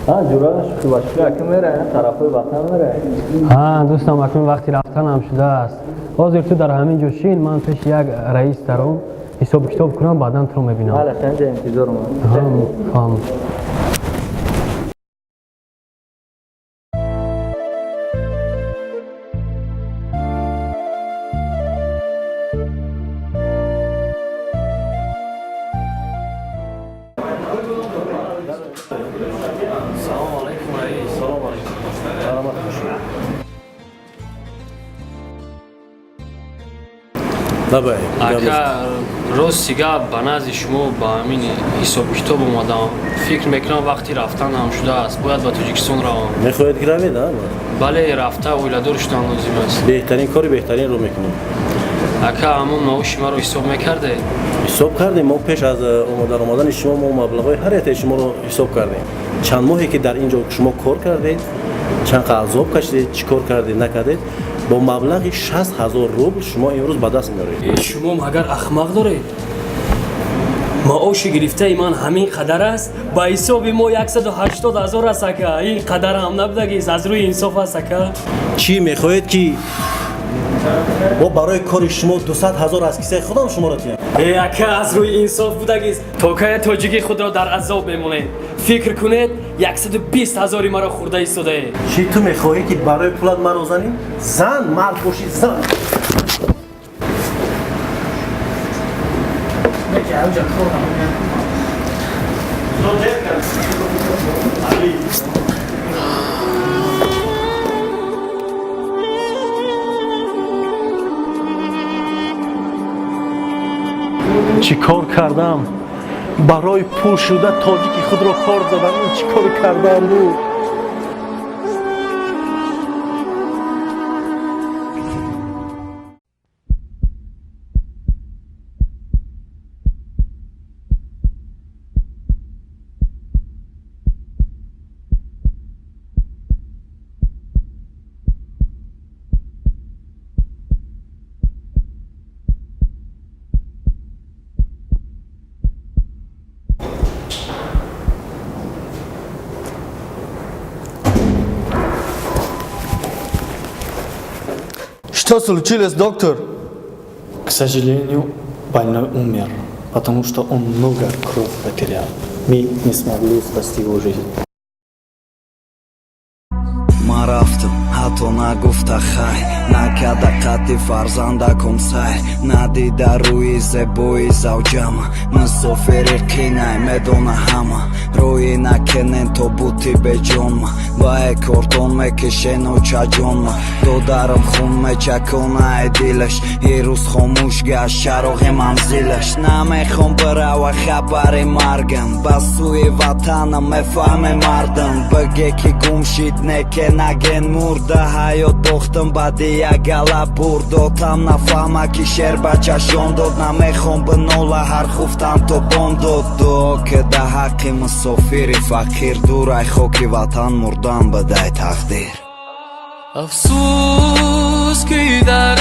Ҳа, ҷура, шӯхӣ ба шӯхӣ, акун мерай, тарафҳои ватан мерай. Ҳа, дӯстам, акнун вақти рафтанам шудааст. Ҳозир ту дар ҳамин ҷо шин, ман пеши як раис даром, ҳисобу китоб кунам, баъдан туро мебинам. Ҳалаш, инҷа интизорам. Фаҳм. Салому алайкум, раис. Салом алайкум. Саломат бошед. Лабай. Ака, рости гап, ба назди шумо ба ҳамин ҳисобу китоб омадам. Фикр мекунам, вақти рафтанам шудааст, бояд ба Тоҷикистон равам. Мехоҳед ки равед, а? Бале, рафта оиладор шудан лозим аст. Беҳтарин кори, беҳтаринро мекунем. Ака, ҳамон маоши маро ҳисоб мекардед? Ҳисоб кардем. Мо пеш аз дар омадани шумо мо маблағҳои ҳар яктаи шуморо ҳисоб кардем. Чанд моҳе ки дар ин ҷо шумо кор кардед, чанд қа азоб кашидед, чӣ кор кардед, накардед, бо маблағи 60 000 рубл шумо имрӯз ба даст меоред. Шумо магар ахмақ доред? Маоши гирифтаи ман ҳамин қадар аст? Ба ҳисоби мо 180 ҳазор аст, ака. Ин қадар ҳам набудагист, аз рӯи инсоф аст, ака. Чӣ мехоҳед, ки мо барои кори шумо 200 ҳазор аз кисаи худам шуморо диҳам? Э, ака, аз рӯи инсоф будагист. То кая тоҷики худро дар азоб мемонед? Фикр кунед, 120 ҳазори маро хӯрда истодаед. Чӣ, ту мехоҳӣ, ки барои пулат маро занӣ? Зан, мард бошӣ, зан. Чӣ кор кардам? Барои пул шуда тоҷики худро кор задам. Ин чӣ кор кардам буд? Что случилось, доктор? К сожалению, больной умер, потому что он много крови потерял. Мы не смогли спасти его жизнь. Ман рафтам, ҳатто нагуфта хай, накарда қатъи фарзандакон сайр, надида рӯи зебои завҷама. Мусофири қинай, медона ҳама. Рӯи накенен тобути беҷонма, вае кортон мекишену чаҷонма. Додарам хун мечаконай дилаш, ирӯз хомӯш гашт чароғи манзилаш. Намехом бирава хабари маргам, ба сӯи ватанам, мефаҳме мардам. Биге ки гум шид, неке наген мурда. Ҳаёт бохтам, баъди як гала бурд. Отам нафаҳма, ки шер ба чашон дод. Намехом бинола ҳар хуфтан то бом дод. Дуо ки да ҳаққи мусофири фақир, дурай хоки ватан мурдан бадай тақдир. Афсӯс, ки дар